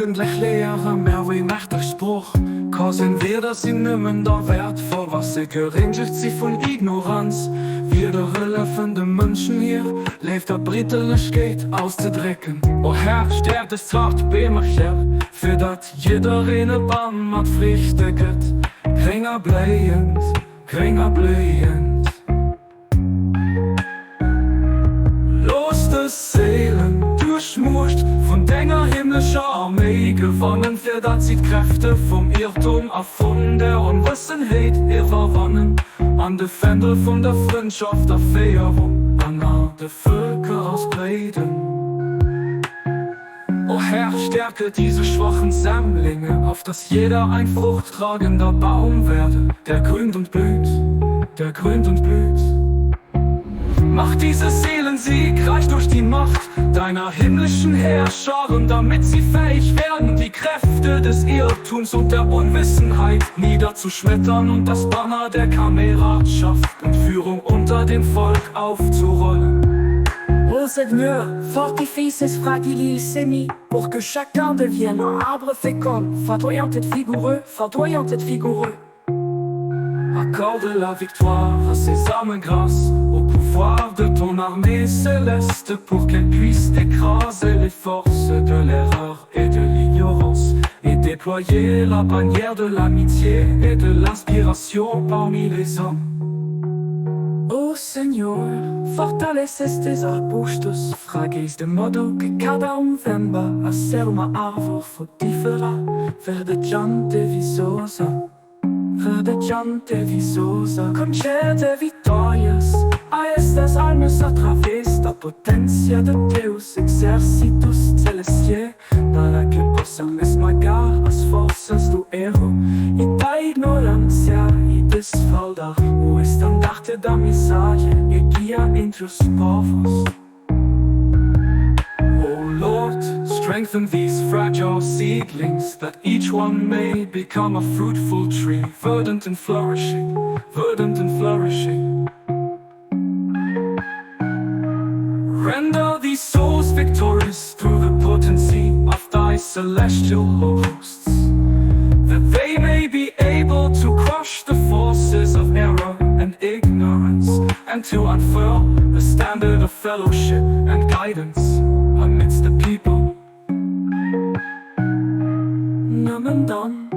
Jugendlech léiere mer wéi mächteg Sprooch ka sinn. Wierder sinn nëmmen da wäertvoll, wa se gerengegt si vun Ignoranz. Wierder hëllefen de Mënschen hir Léift a Bridderlechkeet auszedrécken. O Här, stäerk dës zart Beemercher, fir datt jiddereen e Bam mat Friichte gëtt, gréng a bléiend, gréng a bléiend. Looss dës Séilen duerch d'Muecht vun denger himmlescher Arméi gewannen, fir datt si d'Kräfte vum Iertum a vun der Onwëssenheet iwwerwannen an de Fändel vun der Frëndschaft a Féierung ënner de Vëlker ausbreeden. O Herr, stärke diese schwachen Sämlinge, auf dass jeder ein fruchttragender Baum werde, der grünt und blüht, der grünt und blüht. Mach diese Seelen siegreich durch die Macht deiner himmlischen Heerscharen, damit sie fähig werden, die Kräfte des Irrtums und der Unwissenheit niederzuschmettern und das Banner der Kameradschaft und Führung unter dem Volk aufzurollen. Ô Seigneur, fortifie ces fragiles semis pour que chacun devienne un arbre fécond, verdoyant et vigoureux, verdoyant et vigoureux. Accorde la victoire à ces âmes grâce au pouvoir de ton armée céleste pour qu'elle puisse écraser les forces de l'erreur et de l'ignorance et déployer la bannière de l'amitié et de l'inspiration parmi les hommes. Ô Senhor, fortalece estes arbustos frágeis de modo que cada um venha a ser uma árvore frutífera, verdejante e viçosa. Verdejante e viçosa. Concede vitórias a estas almas através da potência de teus exércitos celestiais, para que possam esmagar as forças do erro e da ignorância e desfaldar o estandarte da amizade e guia entre os povos. O Lord, strengthen these fragile seedlings, that each one may become a fruitful tree, verdant and flourishing, verdant and flourishing. Render these souls victorious through the potency of thy celestial hosts, that they may be able to crush the forces of error and ignorance, and to unfurl the standard of fellowship and guidance amidst the people. Nëmmen dann.